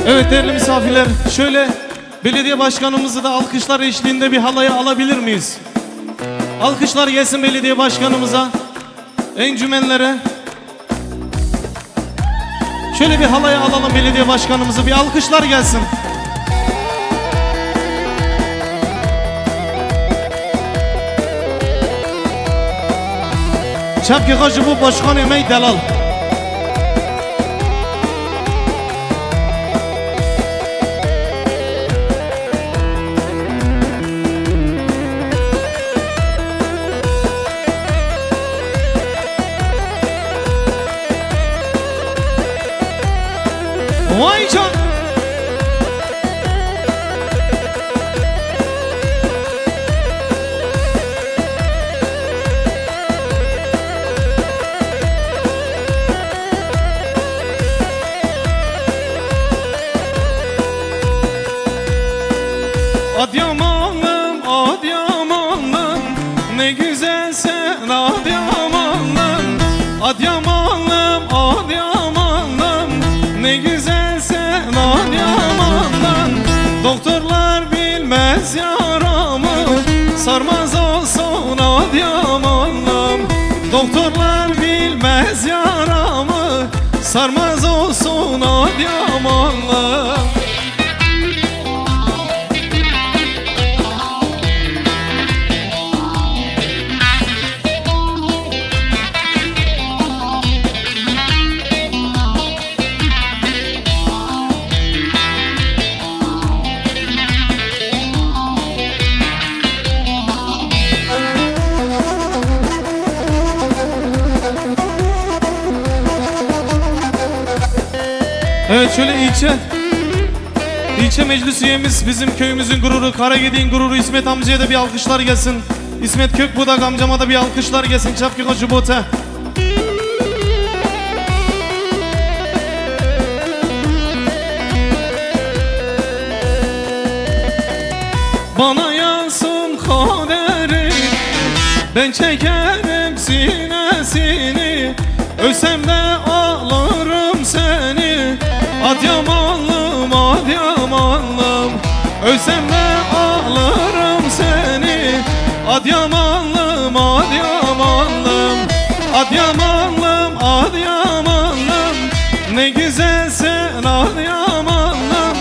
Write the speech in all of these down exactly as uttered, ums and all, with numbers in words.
Evet, değerli misafirler, şöyle belediye başkanımızı da alkışlar eşliğinde bir halaya alabilir miyiz? Alkışlar gelsin belediye başkanımıza, encümenlere. Şöyle bir halaya alalım belediye başkanımızı, bir alkışlar gelsin. Çepkê xwe ji bo başkanê me yî delal. Vay can! Adıyamanlım, Adıyamanlım, ne güzel sen Adıyamanlım. Adıyamanlım, Adıyamanlım, ne güzel sen Adıyamanlım. Doktorlar bilmez yaramı, sarmaz olsun Adıyamanlım. Doktorlar bilmez yaramı, sarmaz olsun Adıyamanlım. Evet, şöyle ilçe, ilçe meclis üyemiz, bizim köyümüzün gururu, Karagedik'in gururu İsmet amcaya da bir alkışlar gelsin. İsmet Kökbudak amcama da bir alkışlar gelsin. Çapkı Hacı Bote. Bana yazsın kaderi, ben çekerim sinesini. Ölsem de alırım seni, Adıyamanlım, Adıyamanlım. Ölsem de alırım seni, Adıyamanlım, Adıyamanlım. Adıyamanlım, Adıyamanlım. Ne güzel sen Adıyamanlım.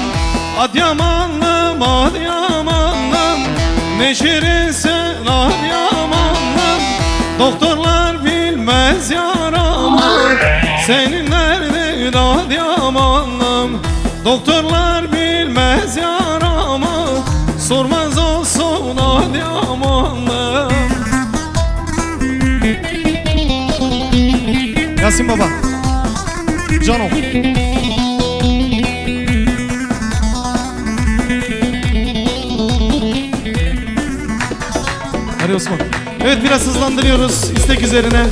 Adıyamanlım, Adıyamanlım. Ne şirin sen Adıyamanlım. Doktorlar bilmez yaramı, senin derdin Adıyamanlım. Doktorlar bilmez yaramı, sormaz olsun Adıyamanlım. Yasin Baba. Cano. Hadi Osman. Evet, biraz hızlandırıyoruz istek üzerine.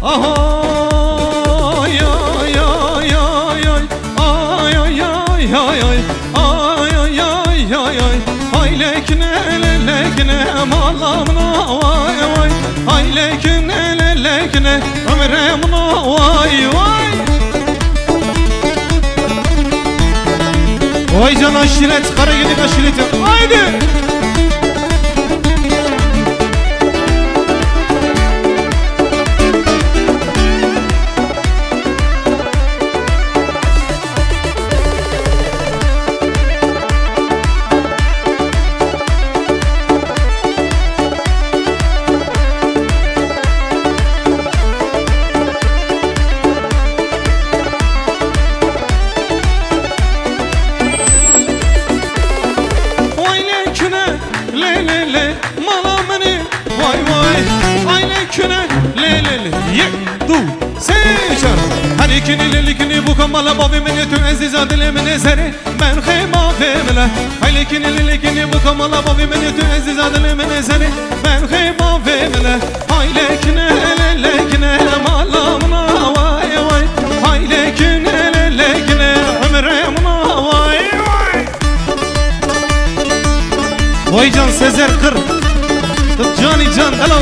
Aha, ay, ay, ay, ay, ay. Ay, ay, ay, ay, ay. Ay, ay, ay, ay, ay. Ay, lekne, le, lekne, malamna, vay, vay. Ay, lekne, le, lekne, ömremna, vay, vay. Vay can aşiret, Karagedik aşireti. Haydi. Vay leküne, le, le, le, mala mini, vay, vay. Ay leküne, le, le, le, ye, du, se, çar. Her ikini, le, likini, bu kamala, babi mini, tu eziz adile mini, seri. Ben xeyba vêmile, haylekini lilekini bu kamala bavê min ê tu ezîza dilê min ê serê. Ben xeyba vêmile, haylekine lelekine mala mina vay vay. Haylekine lelekine ömre mina vay vay. Vay can Sezer Kır. Canî can, hello.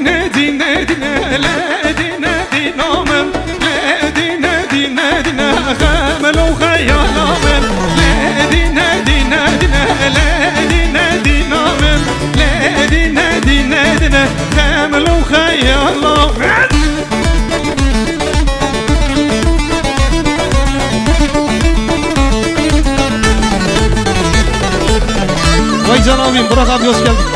Nedî, nedî, ne, le, dî, nedî, namim. Le, dî, nedî, nedî, ne, xemel û xeyala min. Le, dî, nedî, nedî, ne, le, dî, nedî, namim. Le, dî, nedî, nedî, ne, xemel û xeyala min. Vay can abim, Burak abi hoş geldin.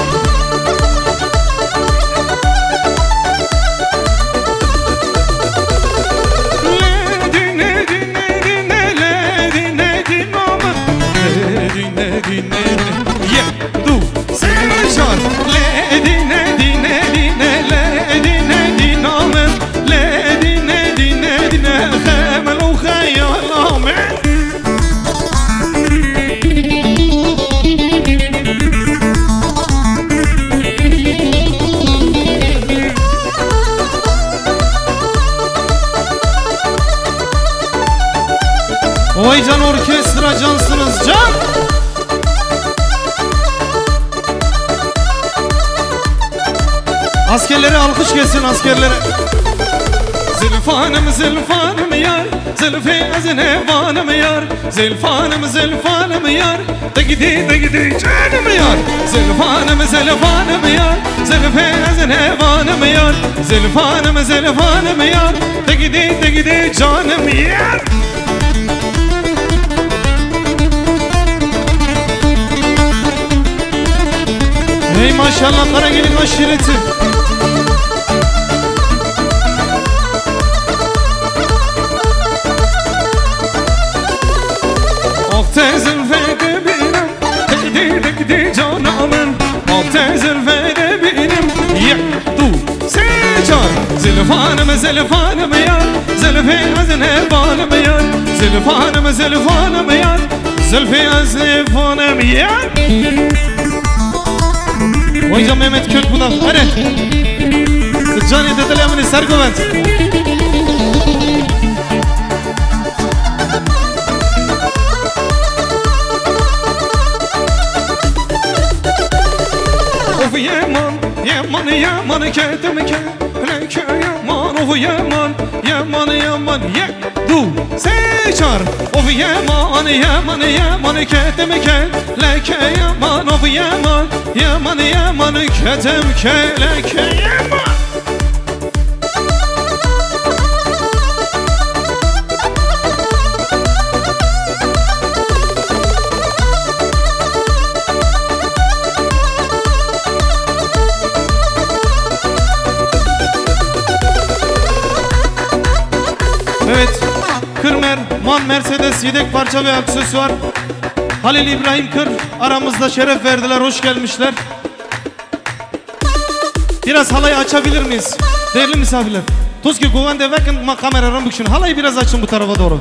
Yeah. Du, sê, çar. Le dîne, dîne, dîne, le dîne, dînamim. Le dîne, dîne, dîne, xemel û xeyalamim. Vay can orkestra, cansınız can. Askerlere alkış gelsin, askerlere. Zilfanim, zilfanim yar, zilfê ez nêvanim yar. Zilfanim, zilfanim yar, digdî, digdî canim yar. Zilfanim, zilfanim yar, zilfê ez nêvanim yar. Zilfanim, zilfanim yar, digdî, digdî canim yar. Hey maşallah, Karagel'in aşireti. Ah te zilfê dibînim, digdî, digdî cana min. Ah te zilfê dibînim. Yek, du, sê, çar. Zilfanim, zilfanim yar, zilfê ez nêvanim yar. Zilfanim, zilfanim yar, zilfê ez nêvanim yar. Oyca Mehmet Kökbudak, hadi. Canê de dilê min, ser govend. Of yeman, yeman, yeman, ketim ke, leke yeman, of yeman, yeman, yeman, ye, du, sê, çar. Of yeman, yeman, yeman, ketim ke, leke yeman, of yeman, yeman, yeman, ketim ke, leke yeman. Evet, Kırmer, Man Mercedes yedek parça ve aksesuar. Halil İbrahim Kır aramızda şeref verdiler, hoş gelmişler. Biraz halayı açabilir miyiz? Değerli misafirler. Tuz ki govende vekin, ma kameradan bakışın. Halayı biraz açın bu tarafa doğru.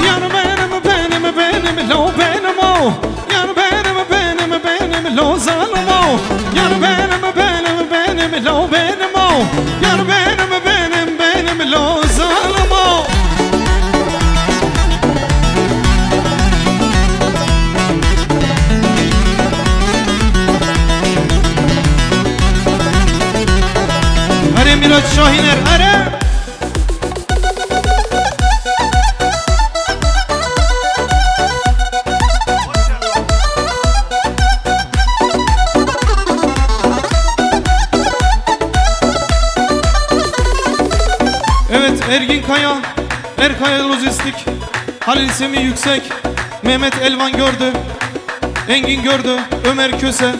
Yar benim, benim, benim, lo benim o. Yar benim, benim, benim, lo zalim o. Yar benim, benim, benim, lo benim o. Yar benim, benim, benim, lo zalim o. Erê Mîraç Şahîner, erê! Evet, Ergin Kaya, Erkaya Lojistik, Halil Semih Yüksek, Mehmet Elvan Gördü, Engin Gördü, Ömer Köse,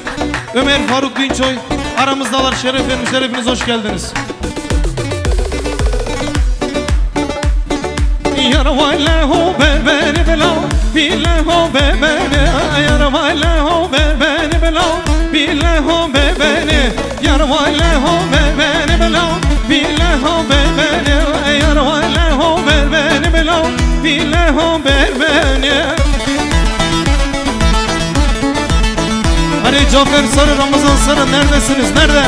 Ömer Faruk Dinçoy aramızdalar. Şeref vermiş, şerefiniz, hoş geldiniz. Yar vay le ho bebeni bela, bile ho bebeni, yar vay le ho bebeni bela, bile ho bebeni. Yar vay le ho ber beni bila, bile ho ber beni, yar vay le ho ber beni bila, bile ho ber beni. Hadi Cafer Sarı, Ramazan Sarı, neredesiniz? Nerede?